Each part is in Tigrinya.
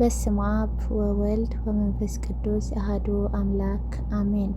በስመ ኣብ ወወልድ ወመንፈስ ቅዱስ ኣሃዱ ኣምላክ ኣሜን።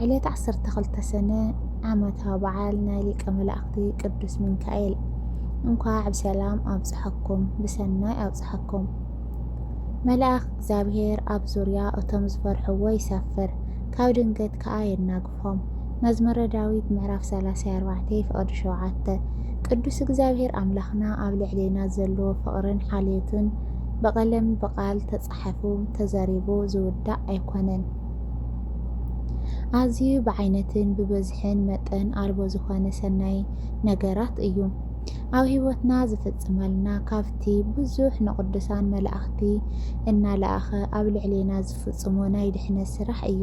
ዕለት ዓሰርተ ክልተ ሰነ ዓመታዊ በዓል ናይ ሊቀ መላእኽቲ ቅዱስ ሚካኤል። እንኳዕ ብሰላም ኣብጽሐኩም፣ ብሰናይ ኣብጽሐኩም። መልኣኽ እግዚኣብሔር ኣብ ዙርያ እቶም ዝፈርሕዎ ይሰፍር፣ ካብ ድንገት ከኣ የናግፎም። መዝሙረ ዳዊት ምዕራፍ ሰላሳ ኣርባዕተ ፍቕዲ ሸውዓተ። ቅዱስ እግዚኣብሔር ኣምላኽና ኣብ ልዕሌና ዘለዎ ፍቕርን ሓልዮትን ብቐለም ብቓል ተጻሒፉ ተዘሪቡ ዝውዳእ ኣይኮነን። ኣዝዩ ብዓይነትን ብበዝሕን መጠን ኣልቦ ዝኾነ ሰናይ ነገራት እዩ ኣብ ህይወትና ዝፍጽመልና። ካብቲ ብዙሕ ንቅዱሳን መላእኽቲ እናለኣኸ ኣብ ልዕሌና ዝፍጽሞ ናይ ድሕነት ስራሕ እዩ።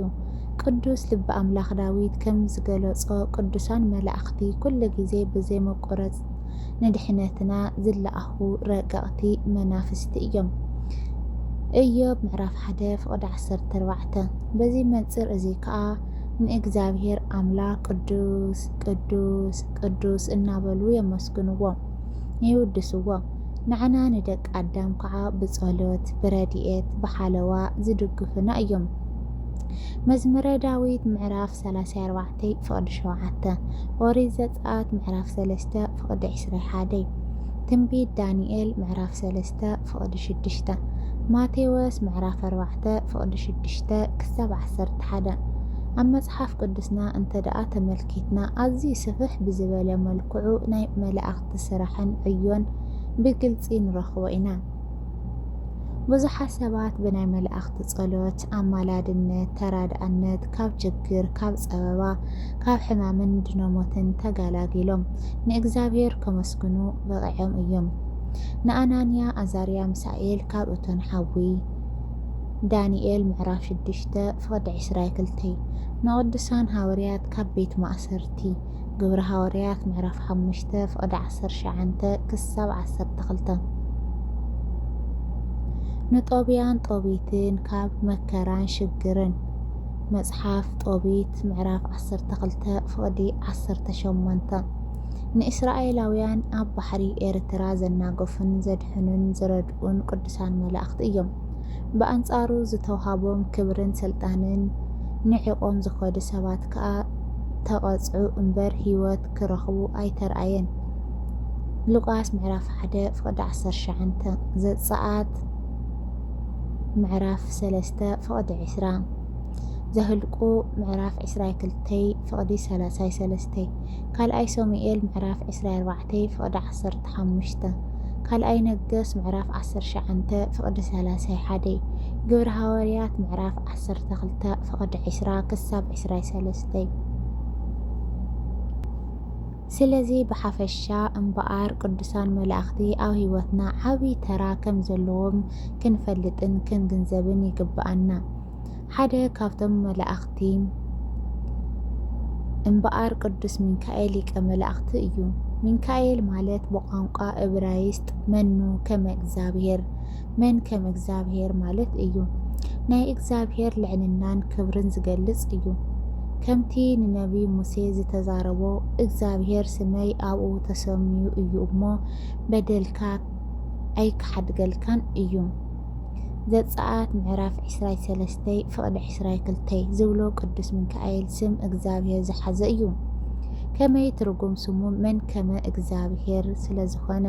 ቅዱስ ልበ ኣምላኽ ዳዊት ከም ዝገለጾ፣ ቅዱሳን መላእኽቲ ኩሉ ግዜ ብዘይ መቆረጽ ንድሕነትና ዝለኣኹ ረቀቕቲ መናፍስቲ እዮም። ኢዮብ ምዕራፍ ሓደ ፍቕዲ ዓሰርተ ኣርባዕተ። በዚ መንጽር እዚ ከኣ ንእግዚኣብሔር ኣምላኽ ቅዱስ፣ ቅዱስ፣ ቅዱስ እናበሉ የመስግንዎ፣ ይውድስዎ። ንዓና ንደቂ ኣዳም ከኣ ብጸሎት፣ ብረድኤት፣ ብሓለዋ ዝድግፉና እዮም። መዝሙረ ዳዊት ምዕራፍ ሰላሳ ኣርባዕተ ፍቕዲ ሸውዓተ። ኦሪት ዘጸኣት ምዕራፍ ሰለስተ ፍቕዲ ዕስራ ሓደ። ትንቢት ዳንኤል ምዕራፍ ሰለስተ ፍቕዲ ሽዱሽተ። ማቴዎስ ምዕራፍ ኣርባዕተ ፍቕዲ ሽዱሽተ ክሳብ ዓሰርተ ሓደ። ኣብ መጽሓፍ ቅዱስና እንተ ደኣ ተመልኪትና፣ ኣዝዩ ስፍሕ ብዝበለ መልክዑ ናይ መላእኽቲ ስራሕን ዕዮን ብግልጺ ንረኽቦ ኢና። ብዙሓት ሰባት ብናይ መላእኽቲ ጸሎት፣ ኣማላድነት፣ ተራድኣነት፣ ካብ ችግር፣ ካብ ጸበባ፣ ካብ ሕማምን ድነሞትን ተጋላጊሎም ንእግዚኣብሔር ከመስግኑ በቒዖም እዮም። ንኣናንያ፣ ኣዛርያ፣ ሚሳኤል ካብ እቶን ሓዊ። ዳንኤል ምዕራፍ ሽዱሽተ ፍቕዲ ዕስራ ክልተ። ንቅዱሳን ሃዋርያት ካብ ቤት ማእሰርቲ። ግብረ ሃዋርያት ምዕራፍ ሓሙሽተ ፍቕዲ ዓሰርተ ትሽዓተ ክሳብ ዓሰርተ ክልተ። ንጦብያን ጦቢትን ካብ መከራን ሽግርን። መጽሓፍ ጦቢት ምዕራፍ ዓሰርተ ክልተ ፍቕዲ ዓሰርተ ሸሞንተ። ንእስራኤላውያን ኣብ ባሕሪ ኤርትራ ዘናገፉን ዘድሕኑን ዝረድኡን ቅዱሳን መላእኽቲ እዮም። ብኣንጻሩ ዝተውሃቦም ክብርን ስልጣንን ንዒቖም ዝኸዱ ሰባት ከኣ ተቐጽዑ እምበር ህይወት ክረኽቡ ኣይተራእየን። ሉቃስ ምዕራፍ ሓደ ፍቕዲ ዓሰርተ ትሽዓተ። ዘጸኣት ምዕራፍ ሰለስተ ፍቕዲ ዕስራ። ዘህልቁ ምዕራፍ ዕስራ ክልተ ፍቕዲ ሰላሳ ሰለስተ። ካልኣይ ሳሙኤል ምዕራፍ ዕስራ ኣርባዕተ ፍቕዲ ዓሰርተ ሓሙሽተ። ካልኣይ ነገስ ምዕራፍ ዓሰርተ ትሽዓተ ፍቕዲ ሰላሳ ሓደ። ግብረ ሃዋርያት ምዕራፍ ዓሰርተ ክልተ ፍቕዲ ዕስራ ክሳብ ዕስራ ሰለስተ። ስለዚ ብሓፈሻ እምበኣር ቅዱሳን መላእኽቲ ኣብ ህይወትና ዓቢ ተራ ከም ዘለዎም ክንፈልጥን ክንግንዘብን ይግብኣና። ሓደ ካብቶም መላእኽቲ እምበኣር ቅዱስ ሚካኤል ሊቀ መላእኽቲ እዩ። ሚካኤል ማለት ብቋንቋ እብራይስጥ መኑ ከመ እግዚኣብሔር፣ መን ከም እግዚኣብሔር ማለት እዩ። ናይ እግዚኣብሔር ልዕልናን ክብርን ዝገልጽ እዩ። ከምቲ ንነቢ ሙሴ ዝተዛረቦ፣ እግዚኣብሔር ስመይ ኣብኡ ተሰምዩ እዩ እሞ በደልካ ኣይክሓድገልካን እዩ። ዘጸኣት ምዕራፍ ዕስራ ሰለስተ ፍቕዲ ዕስራ ክልተ ዝብሎ ቅዱስ ሚካኤል ስም እግዚኣብሔር ዝሓዘ እዩ። ከመይ ትርጉም ስሙ መን ከመ እግዚኣብሔር ስለ ዝኾነ።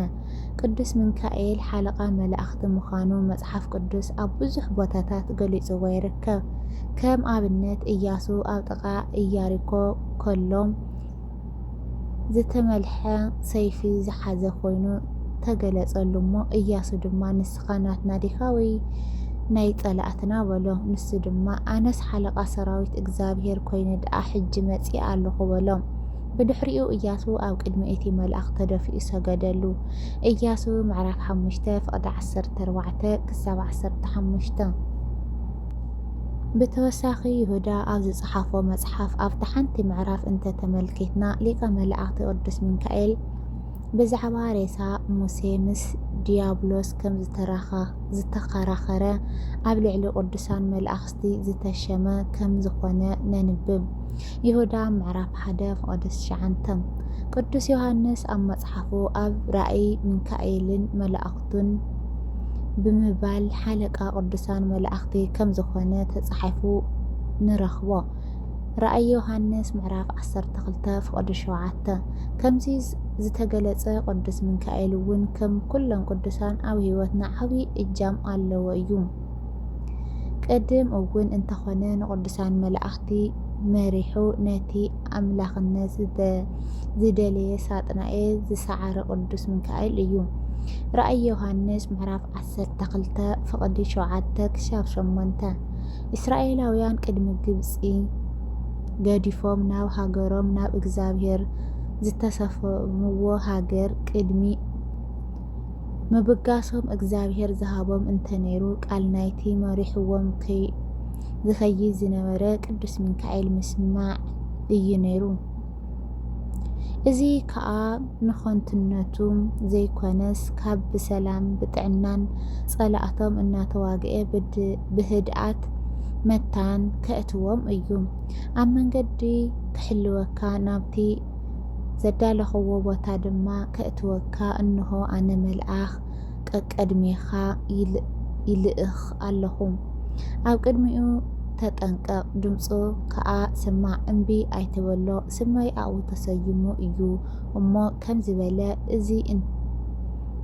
ቅዱስ ሚካኤል ሓለቓ መላእኽቲ ምዃኑ መጽሓፍ ቅዱስ ኣብ ብዙሕ ቦታታት ገሊጽዎ ይርከብ። ከም ኣብነት፣ ኢያሱ ኣብ ጥቓ ኢያሪኮ ከሎ ዝተመልሐ ሰይፊ ዝሓዘ ኮይኑ ተገለጸሉ እሞ፣ ኢያሱ ድማ፣ "ንስኻ ናትና ዲኻ ወይ ናይ ጸላእትና?" በሎ። ንሱ ድማ፣ "ኣነስ ሓለቓ ሰራዊት እግዚኣብሔር ኮይነ ደኣ ሕጂ መጺኣ ኣለኹ" በሎ። ብድሕሪኡ ኢያሱ ኣብ ቅድሚ እቲ መልኣኽ ተደፊኡ ሰገደሉ። ኢያሱ ምዕራፍ ሓሙሽተ ፍቕዲ ዓሰርተ ኣርባዕተ ክሳብ ዓሰርተ ሓሙሽተ። ብተወሳኺ ይሁዳ ኣብ ዝጸሓፎ መጽሓፍ ኣብታ ሓንቲ ምዕራፍ እንተተመልኪትና፣ ሊቀ መላእኽቲ ቅዱስ ሚካኤል ብዛዕባ ሬሳ ሙሴ ምስ ዲያብሎስ ከም ዝተራኸ-፣ ዝተኸራኸረ፣ ኣብ ልዕሊ ቅዱሳን መላእኽቲ ዝተሸመ ከም ዝኾነ ነንብብ። ይሁዳ ምዕራፍ ሓደ ፍቕዲ ትሽዓተ። ቅዱስ ዮሃንስ ኣብ መጽሓፉ ኣብ ራእይ ሚካኤልን መላእኽቱን ብምባል ሓለቃ ቅዱሳን መላእኽቲ ከም ዝኾነ ተጻሒፉ ንረኽቦ። ራእይ ዮሃንስ ምዕራፍ ዓሰርተ ክልተ ፍቕዲ ሸውዓተ። ከምዚ ዝተገለጸ ቅዱስ ሚካኤል እውን ከም ኩሎም ቅዱሳን ኣብ ህይወትና ዓቢ እጃም ኣለዎ እዩ። ቅድም እውን እንተኾነ ንቅዱሳን መላእኽቲ መሪሑ ነቲ ኣምላኽነት ዝደ-፣ ዝደለየ ሳጥናኤል ዝሰዓረ ቅዱስ ሚካኤል እዩ። ራእይ ዮሃንስ ምዕራፍ ዓሰርተ ክልተ ፍቕዲ ሸውዓተ ክሳብ ሸሞንተ። እስራኤላውያን ቅድሚ ግብጺ ገዲፎም ናብ ሃገሮም ናብ እግዚኣብሔር ዝተሰፈምዎ ሃገር ቅድሚ ምብጋሶም እግዚኣብሔር ዝሃቦም እንተነይሩ ቃል ናይቲ መሪሕዎም ከይ-፣ ዝኸይድ ዝነበረ ቅዱስ ሚካኤል ምስማዕ እዩ ነይሩ። እዚ ከኣ ንኸንቱነቱ ዘይኮነስ፣ ካብ ብሰላም ብጥዕናን ጸላእቶም እናተዋግኤ ብድ-፣ ብህድኣት መታን ከእትዎም እዩ። ኣብ መንገዲ ክሕልወካ ናብቲ ዘዳለኽዎ ቦታ ድማ ከእትወካ፣ እንሆ ኣነ መልኣኽ ቀቀድሜኻ ይል-፣ ይልእኽ ኣለኹ። ኣብ ቅድሚኡ ተጠንቀቕ፣ ድምፁ ከኣ ስማዕ፣ እምቢ ኣይትበሎ፣ ስመይ ኣብኡ ተሰይሙ እዩ እሞ ከምዚ በለ፣ እዚ እን-፣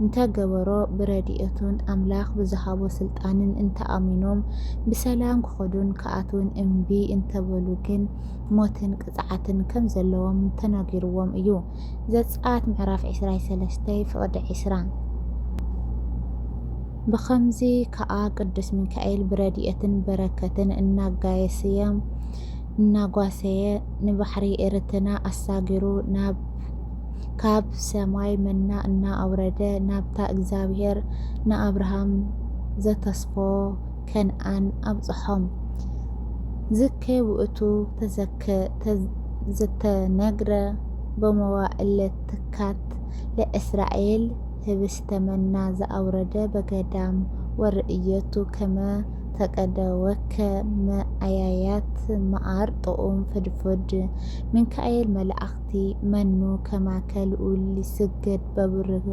እንተገበሮ ብረድኤቱን ኣምላኽ ብዝሃቦ ስልጣንን እንተኣሚኖም ብሰላም ክኸዱን ክኣትውን እምቢ እንተበሉ ግን ሞትን ቅጽዓትን ከም ዘለዎም ተነጊርዎም እዩ። ዘጸኣት ምዕራፍ ዕስራን ሰለስተን ፍቕዲ ዕስራ። ብኸምዚ ከኣ ቅዱስ ሚካኤል ብረድኤትን በረከትን እናጋየሰየ፣ እናጓሰየ ንባሕሪ ኤርትራ ኣሳጊሩ ናብ፣ ካብ ሰማይ መና እናኣውረደ ናብታ እግዚኣብሔር ንኣብርሃም ዘተስፎ ከነኣን ኣብጽሖም። ዝከ ውእቱ ተዘከ-፣ ተዝ-፣ ዝተነግረ በመዋዕለ ትካት ለእስራኤል ህብስተ መና ዘኣውረደ በገዳም ወርእየቱ ከመ ተቀደወከ መኣያያት መዓር ጥዑም ፍድፍድ ሚካኤል መላእኽቲ መኑ ከማከ ልዑል ይስገድ በብር-፣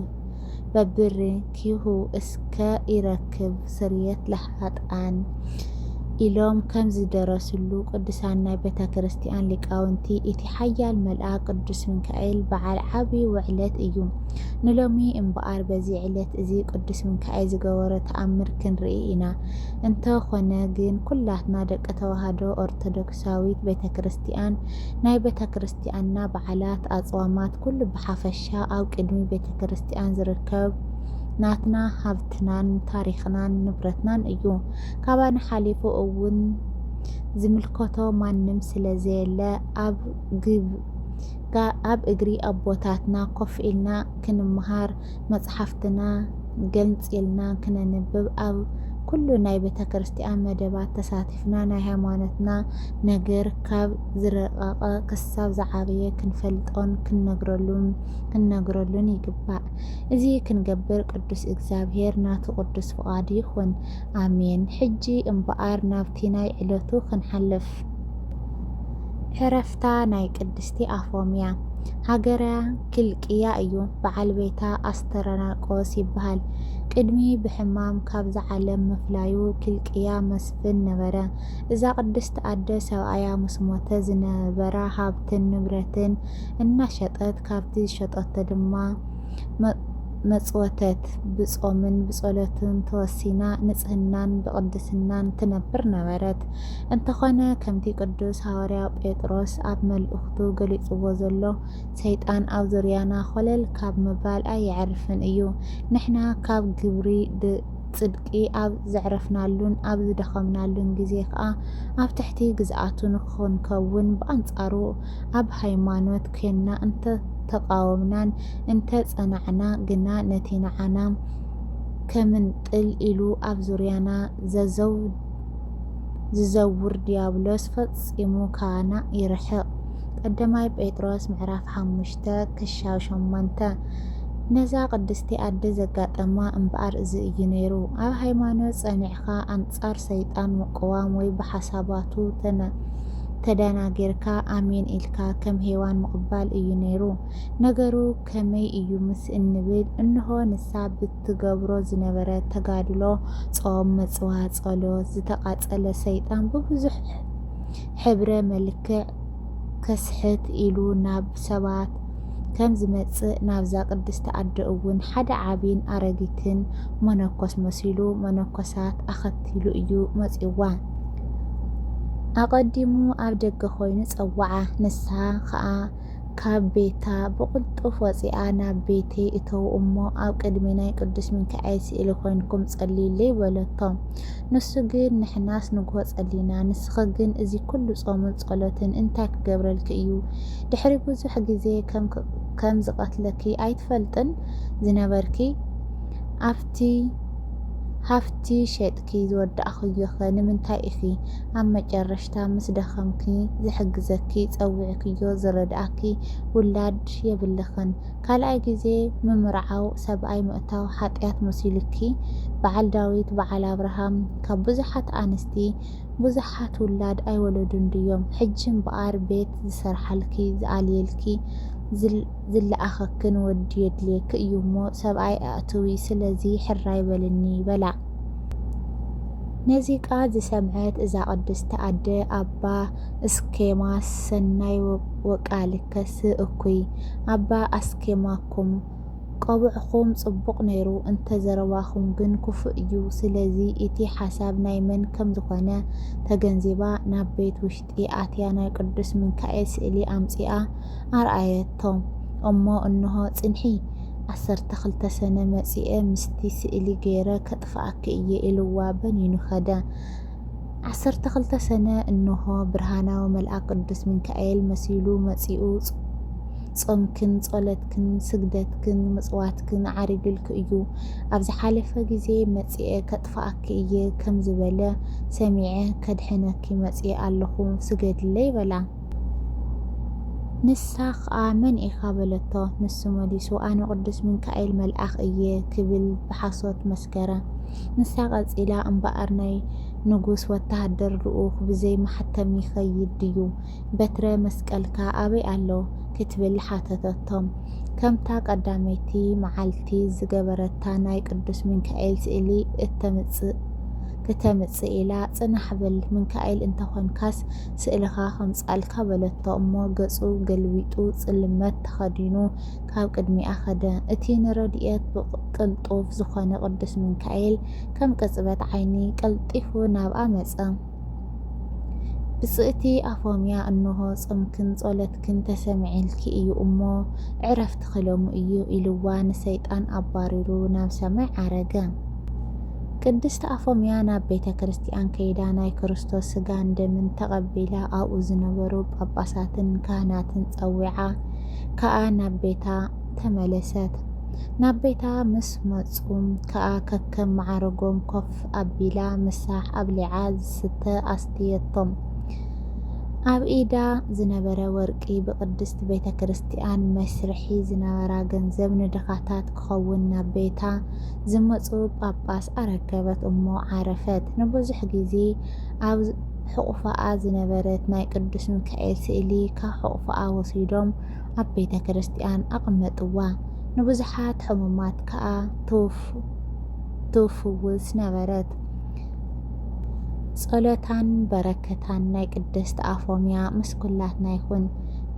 በብርኪሁ እስከ ይረክብ ስርየት ለኃጥኣን ኢሎም ከም ዝደረስሉ ቅዱሳን ናይ ቤተ ክርስቲያን ሊቃውንቲ፣ እቲ ሓያል መልኣክ ቅዱስ ሚካኤል በዓል ዓቢ ውዕለት እዩ። ንሎሚ እምበኣር በዚ ዕለት እዚ ቅዱስ ሚካኤል ዝገበሮ ተኣምር ክንርኢ ኢና። እንተኾነ ግን ኩላትና ደቂ ተዋህዶ ኦርቶዶክሳዊት ቤተ ክርስቲያን ናይ ቤተ ክርስቲያንና በዓላት፣ ኣጽዋማት፣ ኩሉ ብሓፈሻ ኣብ ቅድሚ ቤተ ክርስቲያን ዝርከብ ናትና ሃብትናን ታሪኽናን ንብረትናን እዩ። ካባና ሓሊፉ እውን ዝምልከቶ ማንም ስለ ዘየለ ኣብ ግብ-፣ ጋ-፣ ኣብ እግሪ ኣቦታትና ኮፍ ኢልና ክንምሃር፣ መጽሓፍትና ገንጺልና ክነንብብ፣ ኣብ ኩሉ ናይ ቤተ ክርስቲያን መደባት ተሳቲፍና ናይ ሃይማኖትና ነገር ካብ ዝረቐቐ ክሳብ ዝዓበየ ክንፈልጦን ክንነግረሉን፣ ክንነግረሉን ይግባእ። እዚ ክንገብር ቅዱስ እግዚኣብሔር ናቱ ቅዱስ ፍቓዱ ይኹን። ኣሜን። ሕጂ እምበኣር ናብቲ ናይ ዕለቱ ክንሓልፍ። ዕረፍታ ናይ ቅድስቲ ኣፎምያ። ሃገራ ኪልቅያ እዩ። በዓል ቤታ ኣስተራናቆስ ይበሃል። ቅድሚ ብሕማም ካብዛ ዓለም ምፍላዩ ኪልቅያ መስፍን ነበረ። እዛ ቅድስቲ ኣደ ሰብኣያ ምስ ሞተ ዝነበራ ሃብትን ንብረትን እናሸጠት ካብቲ ዝሸጠቶ ድማ መ-፣ መጽወተት። ብጾምን ብጸሎትን ተወሲና ንጽህናን ብቅድስናን ትነብር ነበረት። እንተኾነ ከምቲ ቅዱስ ሃዋርያ ጴጥሮስ ኣብ መልእኽቱ ገሊጽዎ ዘሎ፣ ሰይጣን ኣብ ዙርያና ኾለል ካብ ምባል ኣየዕርፍን እዩ። ንሕና ካብ ግብሪ ድ-፣ ጽድቂ ኣብ ዘዕረፍናሉን ኣብ ዝደኸምናሉን ግዜ ከኣ ኣብ ትሕቲ ግዝኣቱ ንኽንከውን፣ ብኣንጻሩ ኣብ ሃይማኖት ኴንና እንተተቓወምናን እንተጸናዕና ግና ነቲ ንዓና ከምንጥል ኢሉ ኣብ ዙርያና ዘዘው-፣ ዝዘውር ዲያብሎስ ፈጺሙ ካባና ይርሕቕ። ቀዳማይ ጴጥሮስ ምዕራፍ ሓሙሽተ ክሻብ ሸሞንተ። ነዛ ቅድስቲ ኣደ ዘጋጠማ እምበኣር እዚ እዩ ነይሩ። ኣብ ሃይማኖት ጸኒዕኻ ኣንጻር ሰይጣን ምቅዋም ወይ ብሓሳባቱ ተነ-፣ ተደናጊርካ ኣሜን ኢልካ ከም ሄዋን ምቕባል እዩ ነይሩ። ነገሩ ከመይ እዩ ምስ እንብል፣ እንሆ ንሳ ብትገብሮ ዝነበረት ተጋድሎ፣ ጾም፣ ምጽዋት፣ ጸሎት፣ ዝተቓጸለ ሰይጣን ብብዙሕ ሕብረ መልክዕ ከስሕት ኢሉ ናብ ሰባት ከም ዝመጽእ፣ ናብዛ ቅድስቲ ኣደ እውን ሓደ ዓቢን ኣረጊትን መነኮስ መሲሉ መነኮሳት ኣኸቲሉ እዩ መጺእዋ። ኣቐዲሙ ኣብ ደገ ኮይኑ ጸውዓ። ንሳ ኸኣ ካብ ቤታ ብቕልጡፍ ወጺኣ ናብ ቤተይ እተው እሞ ኣብ ቅድሚ ናይ ቅዱስ ሚካኤል ስእሊ ኮይንኩም ጸልዩለይ በለቶ። ንሱ ግን ንሕናስ ንግሆ ጸሊና፣ ንስኺ ግን እዚ ኩሉ ጾምን ጸሎትን እንታይ ክገብረልኪ እዩ? ድሕሪ ብዙሕ ግዜ ከም ክ-፣ ከም ዝቐትለኪ ኣይትፈልጥን ዝነበርኪ? ኣብቲ ሃፍቲ ሸጥኪ ዝወዳእኽዮኸ ንምንታይ ኢኺ? ኣብ መጨረሽታ ምስ ደኸምኪ ዝሕግዘኪ ጸዊዕክዮ ዝረድኣኪ ውላድ የብልኽን። ካልኣይ ግዜ ምምርዓው ሰብኣይ ምእታው ሓጢኣት መሲሉኪ? በዓል ዳዊት በዓል ኣብርሃም ካብ ብዙሓት ኣንስቲ ብዙሓት ውላድ ኣይወለዱን ድዮም? ሕጂ እምበኣር ቤት ዝሰርሓልኪ፣ ዝኣልየልኪ፣ ዝል-፣ ዝለኣኸክን ወዲ የድልየኪ እዩ እሞ ሰብኣይ ኣእትዊ፣ ስለዚ ሕራይ በልኒ በላ። ነዚ ቃል ዝሰምዐት እዛ ቅድስቲ ኣደ ኣባ እስኬማስ ሰናይ ወ-፣ ወቃልከስ እኩይ ኣባ ኣስኬማኩም ቆብዕኹም ጽቡቕ ነይሩ፣ እንተ ዘረባኹም ግን ክፉእ እዩ። ስለዚ እቲ ሓሳብ ናይ መን ከም ዝኾነ ተገንዚባ ናብ ቤት ውሽጢ ኣትያ ናይ ቅዱስ ሚካኤል ስእሊ ኣምጺኣ ኣርኣየቶም። እሞ እንሆ ጽንሒ፣ ዓሰርተ ክልተ ሰነ መጺኤ ምስቲ ስእሊ ገይረ ከጥፍኣኪ እየ ኢልዋ በኒኑ ከደ። ዓሰርተ ክልተ ሰነ እንሆ ብርሃናዊ መልኣክ ቅዱስ ሚካኤል መሲሉ መጺኡ ጾምክን ጸሎትክን ስግደትክን ምጽዋትክን ዓሪግልኪ እዩ። ኣብ ዝሓለፈ ግዜ መጺኤ ከጥፍኣኪ እየ ከም ዝበለ ሰሚዐ ከድሕነኪ መጺኤ ኣለኹ ስገድለይ በላ። ንሳ ኸኣ መን ኢኻ በለቶ። ንሱ መሊሱ ኣነ ቅዱስ ሚካኤል መልኣኽ እየ ክብል ብሓሶት መስከረ። ንሳ ቀጺላ እምበኣር ናይ ንጉስ ወተሃደር ልኡኽ ብዘይ ማሕተም ይኸይድ ድዩ? በትረ መስቀልካ ኣበይ ኣሎ? ክትብል ሓተተቶም። ከምታ ቀዳመይቲ መዓልቲ ዝገበረታ ናይ ቅዱስ ሚካኤል ስእሊ እተምጽእ ክተምጽእ ኢላ ጽናሕ በል ሚካኤል እንተኾንካስ ስእልኻ ከምጻልካ በለቶ እሞ ገጹ ገልቢጡ ጽልመት ተኸዲኑ ካብ ቅድሚኣ ኸደ። እቲ ንረድኤት ብቕልጡፍ ዝኾነ ቅዱስ ሚካኤል ከም ቅጽበት ዓይኒ ቀልጢፉ ናብኣ መጸ። ብጽእቲ ኣፎምያ እንሆ ጾምክን ጸሎትክን ተሰሚዕልኪ እዩ እሞ ዕረፍትኺ ሎሚ እዩ ኢልዋ ንሰይጣን ኣባሪሩ ናብ ሰማይ ዓረገ። ቅድስቲ ኣፎምያ ናብ ቤተ ክርስቲያን ከይዳ ናይ ክርስቶስ ስጋን ደምን ተቐቢላ ኣብኡ ዝነበሩ ጳጳሳትን ካህናትን ጸዊዓ ከኣ ናብ ቤታ ተመለሰት። ናብ ቤታ ምስ መጹ ከኣ ከከም ማዕረጎም ኮፍ ኣቢላ ምሳሕ ኣብሊዓ ዝስተ ኣስትየቶም። ኣብ ኢዳ ዝነበረ ወርቂ ብቅድስት ቤተ ክርስቲያን መስርሒ ዝነበራ ገንዘብ ንድኻታት ክኸውን ናብ ቤታ ዝመጹ ጳጳስ ኣረከበት እሞ ዓረፈት። ንብዙሕ ግዜ ኣብ ሕቑፋኣ ዝነበረት ናይ ቅዱስ ሚካኤል ስእሊ ካብ ሕቑፋኣ ወሲዶም ኣብ ቤተ ክርስቲያን ኣቐመጥዋ። ንብዙሓት ሕሙማት ከኣ ትውፍ-፣ ትፍውስ ነበረት። ጸሎታን በረከታን ናይ ቅድስት ኣፎምያ ምስ ኩላትና ይኹን።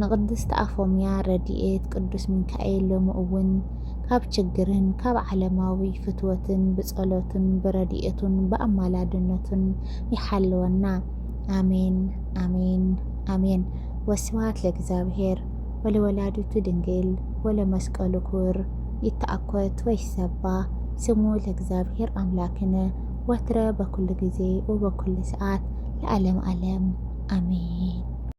ንቅድስት ኣፎምያ ረድኤት ቅዱስ ሚካኤል ሎሚ እውን ካብ ችግርን ካብ ዓለማዊ ፍትወትን ብጸሎቱን ብረድኤቱን ብኣማላድነቱን ይሓልወና። ኣሜን፣ ኣሜን፣ ኣሜን። ወስብሐት ለእግዚኣብሔር ወለወላዲቱ ድንግል ወለመስቀሉ ክቡር። ይተኣኮት ወይሰባ ስሙ ለእግዚኣብሔር ኣምላክነ ወትረ በኩሉ ግዜ ወበኩሉ ሰዓት ለዓለም ዓለም። ኣሜን።